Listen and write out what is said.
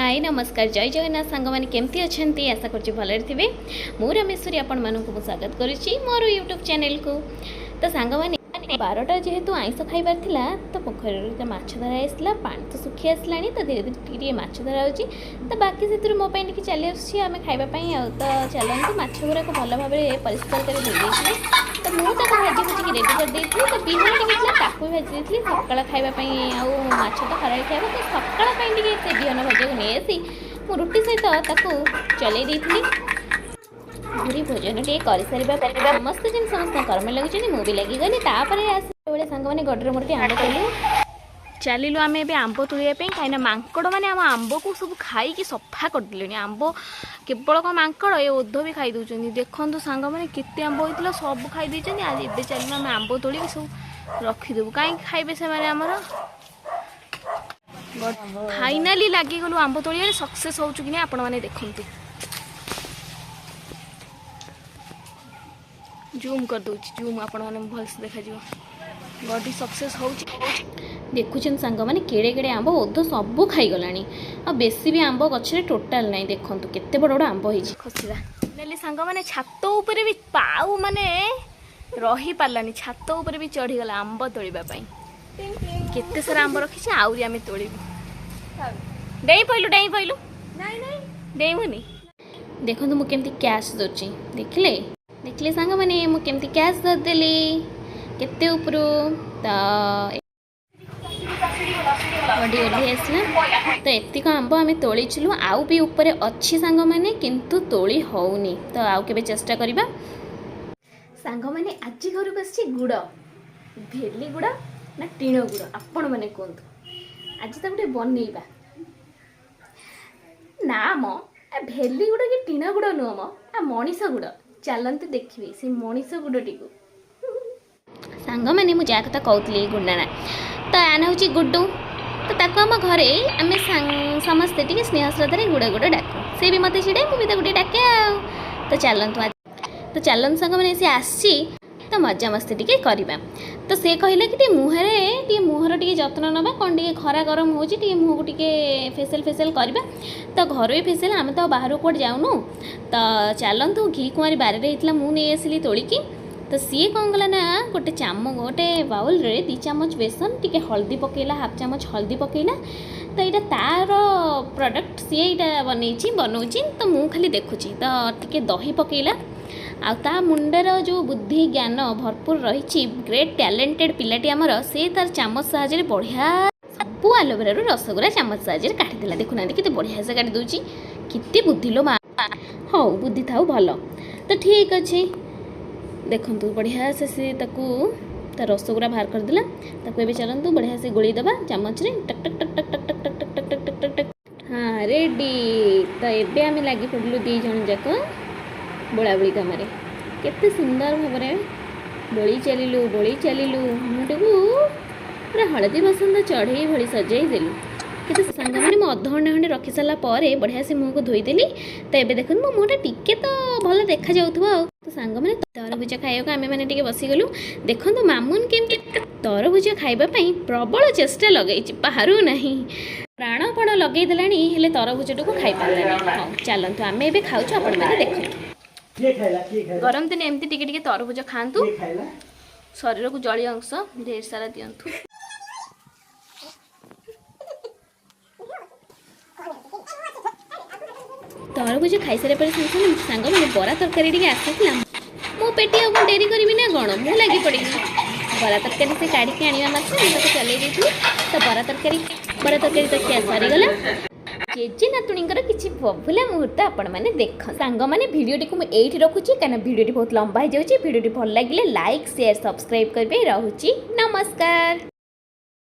High, ନମସ୍କାର, ଜୟ ଜଗନ୍ନାଥ। ସାଙ୍ଗମାନେ, କେମିତି ଅଛନ୍ତି? ଆଶା କରୁଛି ଭଲରେ ଥିବେ। ମୁଁ ରମେଶ୍ୱରୀ, ଆପଣମାନଙ୍କୁ ମୁଁ ସ୍ୱାଗତ କରୁଛି ମୋର ୟୁଟ୍ୟୁବ୍ ଚ୍ୟାନେଲକୁ। ତ ସାଙ୍ଗମାନେ, 12ଟା ଯେହେତୁ ଆଇଁଷ ଖାଇବାର ଥିଲା, ତ ପୋଖରୀରୁ ତ ମାଛ ଧରା ଆସିଲା। ପାଣି ତ ଶୁଖି ଆସିଲାଣି, ତ ଧୀରେ ଧୀରେ ଟିକେ ଟିକେ ମାଛ ଧରା ହେଉଛି। ତ ବାକି ସେଥିରୁ ମୋ ପାଇଁ ଟିକେ ଚାଲି ଆସୁଛି ଆମେ ଖାଇବା ପାଇଁ। ଆଉ ତ ଚାଲନ୍ତୁ, ମାଛ ଗୁଡ଼ାକୁ ଭଲ ଭାବରେ ପରିଷ୍କାର କରି ଧୋଇ ଦେଇଥିଲି। ତ ମୁଁ ତାକୁ ଭାଜି ଭୁଜିକି ରେଡ଼ି କରିଦେଇଥିଲି। ତ ବିହନ ଟିକେ ଥିଲା, ତାକୁ ବି ଭାଜି ଦେଇଥିଲି ସକାଳ ଖାଇବା ପାଇଁ। ଆଉ ମାଛ ତ ଖରାରେ ଖାଇବ, ତ ସକାଳ ପାଇଁ ଟିକେ ସେ ବିହନ ଭଜାକୁ ନେଇ ଆସି ମୁଁ ରୁଟି ସହିତ ତାକୁ ଚଲେଇ ଦେଇଥିଲି। ଭୁରି ଭୋଜନ ଟିକେ କରିସାରିବା ପରେ ସମସ୍ତେ ଯେମିତି ସମସ୍ତଙ୍କ କର୍ମ ଲାଗୁଛନ୍ତି, ମୁଁ ବି ଲାଗିଗଲି। ତାପରେ ଆସିଲା ବେଳେ ସାଙ୍ଗମାନେ, ଗଡ଼ରେ ମୋର ଟିକେ ଆମ୍ବ ତୋଳିଲୁ। ଚାଲିଲୁ ଆମେ ଏବେ ଆମ୍ବ ତୋଳିବା ପାଇଁ, କାହିଁକିନା ମାଙ୍କଡ଼ ମାନେ ଆମ ଆମ୍ବକୁ ସବୁ ଖାଇକି ସଫା କରିଦେଲେଣି। ଆମ୍ବ କେବଳ କ'ଣ ମାଙ୍କଡ଼, ଏ ଓଧ ବି ଖାଇ ଦେଉଛନ୍ତି। ଦେଖନ୍ତୁ ସାଙ୍ଗମାନେ, କେତେ ଆମ୍ବ ହେଇଥିଲା, ସବୁ ଖାଇ ଦେଇଛନ୍ତି। ଆଜି ଏବେ ଚାଲିଲୁ ଆମେ ଆମ୍ବ ତୋଳିକି ସବୁ ରଖିଦେବୁ। କାହିଁକି ଖାଇବେ ସେମାନେ ଆମର? ଫାଇନାଲି ଲାଗିଗଲୁ ଆମ୍ବ ତୋଳିବାରେ। ସକ୍ସେସ୍ ହେଉଛୁ କି ନାହିଁ ଆପଣମାନେ ଦେଖନ୍ତୁ। ଜୁମ୍ କରିଦେଉଛି, ଜୁମ୍, ଆପଣମାନେ ଭଲସେ ଦେଖାଯିବ। ଗଡ଼ି ସକ୍ସେସ୍ ହେଉଛି। ଦେଖୁଛନ୍ତି ସାଙ୍ଗମାନେ, କେଡ଼େ କେଡ଼େ ଆମ୍ବ, ଓଧ ସବୁ ଖାଇଗଲାଣି। ଆଉ ବେଶୀ ବି ଆମ୍ବ ଗଛରେ ଟୋଟାଲ୍ ନାହିଁ। ଦେଖନ୍ତୁ କେତେ ବଡ଼ ବଡ଼ ଆମ୍ବ ହେଇଛି। ଖସିବା ଫାଇନାଲି ସାଙ୍ଗମାନେ, ଛାତ ଉପରେ ବି ପାଉ ମାନେ ରହିପାରିଲାନି, ଛାତ ଉପରେ ବି ଚଢ଼ିଗଲା ଆମ୍ବ ତୋଳିବା ପାଇଁ। କେତେ ସାରା ଆମ୍ବ ରଖିଛି, ଆହୁରି ଆମେ ତୋଳିବୁ। ଡେଇଁ ପଇଲୁ, ଡେଇଁ ପଇଲୁ, ଡେଇଁବୁନି। ଦେଖନ୍ତୁ ମୁଁ କେମିତି କ୍ୟାଚ୍ ଦେଉଛି। ଦେଖିଲେ, ଦେଖିଲେ ସାଙ୍ଗମାନେ, ମୁଁ କେମିତି କ୍ୟାଚ୍ ଧରିଦେଲି କେତେ ଉପରୁ। ତ ଗଡ଼ି ଓହ୍ଲେଇ ଆସିଲା। ତ ଏତିକ ଆମ୍ବ ଆମେ ତୋଳିଥିଲୁ। ଆଉ ବି ଉପରେ ଅଛି ସାଙ୍ଗମାନେ, କିନ୍ତୁ ତୋଳି ହେଉନି। ତ ଆଉ କେବେ ଚେଷ୍ଟା କରିବା। ସାଙ୍ଗମାନେ, ଆଜି ଘରକୁ ଆସିଛି ଗୁଡ଼। ଭେଲି ଗୁଡ଼ ନା ଟିଣ ଗୁଡ଼, ଆପଣମାନେ କୁହନ୍ତୁ। ଆଜି ତାକୁ ଟିକେ ବନେଇବା। ନା ମ, ଏ ଭେଲି ଗୁଡ଼ କି ଟିଣ ଗୁଡ଼ ନୁହଁ ମ, ଆ ମଣିଷ ଗୁଡ଼। ଚାଲନ୍ତୁ ଦେଖିବେ ସେ ମଣିଷ ଗୁଡ଼ଟିକୁ। ସାଙ୍ଗମାନେ, ମୁଁ ଯାହା କଥା କହୁଥିଲି, ଗୁଣ୍ଡାଣା, ତ ଆ ହେଉଛି ଗୁଡୁ। ତ ତାକୁ ଆମ ଘରେ ଆମେ ସମସ୍ତେ ଟିକେ ସ୍ନେହ ଶ୍ରଦ୍ଧାରେ ଗୁଡ଼ ଗୁଡ଼ ଡାକୁ। ସେ ବି ମୋତେ ଚିଡ଼େ, ମୁଁ ବି ତାକୁ ଟିକେ ଡାକେ। ଆଉ ତ ଚାଲନ୍ତୁ ସାଙ୍ଗମାନେ, ସେ ଆସିଛି ତ ମଜାମସ୍ତି ଟିକେ କରିବା। ତ ସେ କହିଲା କି ଟିକେ ମୁହଁରେ ଟିକେ ମୁହଁର ଟିକେ ଯତ୍ନ ନେବା। କ'ଣ ଟିକେ ଖରା ଗରମ ହେଉଛି, ଟିକେ ମୁହଁକୁ ଟିକେ ଫେସିଆଲ୍ ଫେସିଆଲ୍ କରିବା। ତ ଘରୋଇ ଫେସିଆଲ୍, ଆମେ ତ ବାହାରକୁ କୁଆଡ଼େ ଯାଉନୁ। ତ ଚାଲନ୍ତୁ, ଘି କୁଆଁରୀ ବାରିରେ ହେଇଥିଲା, ମୁଁ ନେଇ ଆସିଲି ତୋଳିକି। ତ ସିଏ କ'ଣ କଲା ନା, ଗୋଟେ ବାଉଲରେ 2 ଚାମଚ ବେସନ, ଟିକେ ହଳଦୀ ପକେଇଲା, ହାଫ୍ ଚାମଚ ହଳଦୀ ପକେଇଲା। ତ ଏଇଟା ତାର ପ୍ରଡ଼କ୍ଟ, ସିଏ ଏଇଟା ବନେଇଛି, ବନଉଛି, ତ ମୁଁ ଖାଲି ଦେଖୁଛି। ତ ଟିକେ ଦହି ପକେଇଲା। ଆଉ ତା ମୁଣ୍ଡର ଯେଉଁ ବୁଦ୍ଧି ଜ୍ଞାନ ଭରପୁର ରହିଛି, ଗ୍ରେଟ୍ ଟ୍ୟାଲେଣ୍ଟେଡ଼ ପିଲାଟି ଆମର, ସେ ତାର ଚାମଚ ସାହାଯ୍ୟରେ ବଢ଼ିଆ ସବୁ ଆଲୋଭେରାରୁ ରସଗୁଡ଼ା ଚାମଚ ସାହାଯ୍ୟରେ କାଟିଦେଲା। ଦେଖୁନାହାନ୍ତି କେତେ ବଢ଼ିଆ ସେ କାଟି ଦେଉଛି। କେତେ ବୁଦ୍ଧି ଲୋ ମା! ହଉ, ବୁଦ୍ଧି ଥାଉ ଭଲ। ତ ଠିକ୍ ଅଛି, ଦେଖନ୍ତୁ ବଢ଼ିଆ ସେ ତାକୁ ତା ରସଗୁଡ଼ା ବାହାର କରିଦେଲା। ତାକୁ ଏବେ ଚାଲନ୍ତୁ ବଢ଼ିଆ ସେ ଗୋଳେଇ ଦେବା ଚାମଚରେ, ଟକ୍ ଟକ୍ ଟକ୍ ଟକ୍ ଟକ୍ ଟକ୍ ଟକ୍ ଟକ୍ ଟକ୍ ଟକ୍ ଟକ୍ ଟକ୍। ହଁ, ରେଡ଼ି। ତ ଏବେ ଆମେ ଲାଗି ପଡ଼ିଲୁ ଦୁଇ ଜଣ ଯାକ ବୋଳାବୋଳି କାମରେ। କେତେ ସୁନ୍ଦର ଭାବରେ ବୋଳି ଚାଲିଲୁ, ବୋଳି ଚାଲିଲୁ, ମୁହଁଟାକୁ ପୁରା ହଳଦୀ ବସନ୍ତ ଚଢ଼େଇ ଭଳି ସଜେଇ ଦେଲୁ। କିନ୍ତୁ ସାଙ୍ଗମାନେ, ମୁଁ ଅଧଘଣ୍ଟା ଖଣ୍ଡେ ରଖି ସାରିଲା ପରେ ବଢ଼ିଆ ସେ ମୁହଁକୁ ଧୋଇଦେଲି। ତ ଏବେ ଦେଖନ୍ତୁ, ମୋ ମୁହଁଟା ଟିକେ ତ ଭଲ ଦେଖାଯାଉଥିବ। ଆଉ ତ ସାଙ୍ଗମାନେ, ତରଭୁଜ ଖାଇବାକୁ ଆମେମାନେ ଟିକେ ବସିଗଲୁ। ଦେଖନ୍ତୁ ମାମୁନ କେମିତି ତରଭୁଜ ଖାଇବା ପାଇଁ ପ୍ରବଳ ଚେଷ୍ଟା ଲଗେଇଛି, ପାରୁନାହିଁ। ପ୍ରାଣପଣ ଲଗେଇ ଦେଲାଣି, ହେଲେ ତରଭୁଜଟାକୁ ଖାଇପାରିଲାନି। ହଉ ଚାଲନ୍ତୁ, ଆମେ ଏବେ ଖାଉଛୁ, ଆପଣମାନେ ଦେଖନ୍ତୁ। କିଏ ଖାଇଲା? କିଏ ଖାଇଲା? ଗରମ ଦିନେ ଏମିତି ଟିକେ ଟିକେ ତରଭୁଜ ଖାଆନ୍ତୁ। କିଏ ଖାଇଲା? ଶରୀରକୁ ଜଳୀୟ ଅଂଶ ଢେର ସାରା ଦିଅନ୍ତୁ। ତରଭୁଜ ଖାଇସାରିଲା ପରେ ସାଙ୍ଗେ ସାଙ୍ଗେ ସାଙ୍ଗମାନେ, ବରା ତରକାରୀ ଟିକେ ଆସିଥିଲା। ମୋ ପେଟି ଆଉ କ'ଣ ଡେରି କରିବି ନା କ'ଣ, ମୁଁ ଲାଗି ପଡ଼ିଲି। ବରା ତରକାରୀ ସେ କାଢ଼ିକି ଆଣିବା ମାତ୍ରେ ମୁଁ ତାକୁ ଚଲେଇ ଦେଇଥିଲି। ତ ବରା ତରକାରୀ ତ ଖିଆ ସରିଗଲା। ଜେଜେ ନାତୁଣୀଙ୍କର କିଛି ବଭୁଲା ମୁହୂର୍ତ୍ତ ଆପଣମାନେ ଦେଖ। ସାଙ୍ଗମାନେ, ଭିଡ଼ିଓଟିକୁ ମୁଁ ଏଇଠି ରଖୁଛି, କାହିଁକିନା ଭିଡ଼ିଓଟି ବହୁତ ଲମ୍ବା ହେଇଯାଉଛି। ଭିଡ଼ିଓଟି ଭଲ ଲାଗିଲେ ଲାଇକ୍, ସେୟାର, ସବସ୍କ୍ରାଇବ୍ କରିବେ। ରହୁଛି, ନମସ୍କାର।